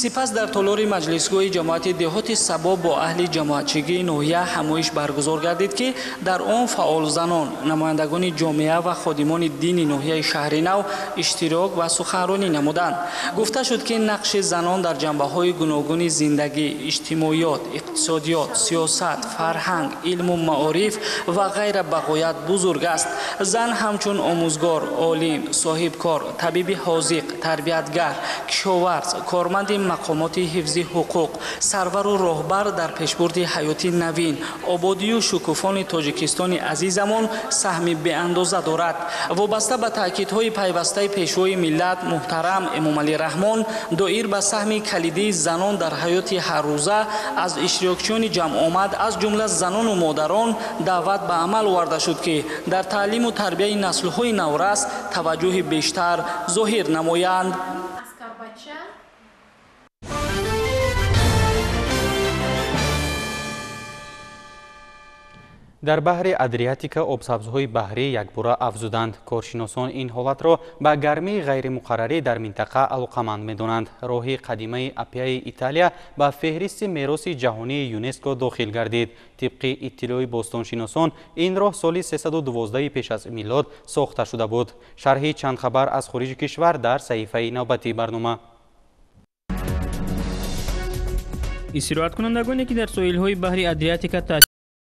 Сипас дар толори маҷлисгоҳи ҷамоати деҳоти Сабо бо аҳли ҷамоатчигии ноҳия ҳамоиш баргузор гардид, ки дар он фаъолзанон, намояндагони ҷомеа ва ходимони дини ноҳияи шаҳри нав иштирок ва суханронӣ намуданд. Гуфта шуд, ки нақши занон дар ҷанбаҳои гуногуни зиндагӣ, иҷтимоиёт, иқтисодиёт, сиёсат, фарҳанг, илму маориф ва ғайра ба ғоят бузург аст. Зан ҳамчун омӯзгор, олим, соҳибкор, табиби ҳозиқ, тарбиятгар, кишоварз, корманди мақомоти ҳифзи ҳуқуқ, сарвару роҳбар дар пешбурди ҳаёти навин, ободию шукуфони Тоҷикистони азизамон саҳми беандоза дорад. Вобаста ба таъкидҳои пайвастаи Пешвои миллат муҳтарам Эмомалӣ Раҳмон доир ба саҳми калидии занон дар ҳаёти ҳаррӯза, аз иштирокчиёни ҷамъомад, аз ҷумла занону модарон, даъват ба амал оварда шуд, ки дар таълиму тарбияи наслҳои наврас таваҷҷӯҳи бештар зоҳир намоянд. Дар баҳри Адриатика обсабзҳои баҳрӣ якбора афзуданд. Коршиносон ин ҳолатро ба гармии ғайримуқаррарӣ дар минтақа алоқаманд медонанд. Роҳи қадимаи Апияи Италия ба феҳристи мероси ҷаҳонии ЮНЕСКО дохил гардид. Тибқи иттилои бостоншиносон, ин роҳ соли 312 пеш аз милод сохта шуда буд. Шарҳи чанд хабар аз хориҷи кишвар дар саҳифаи навбатии барнома. Истироҳаткунандагоне, ки дар соҳилҳои баҳри Адриатика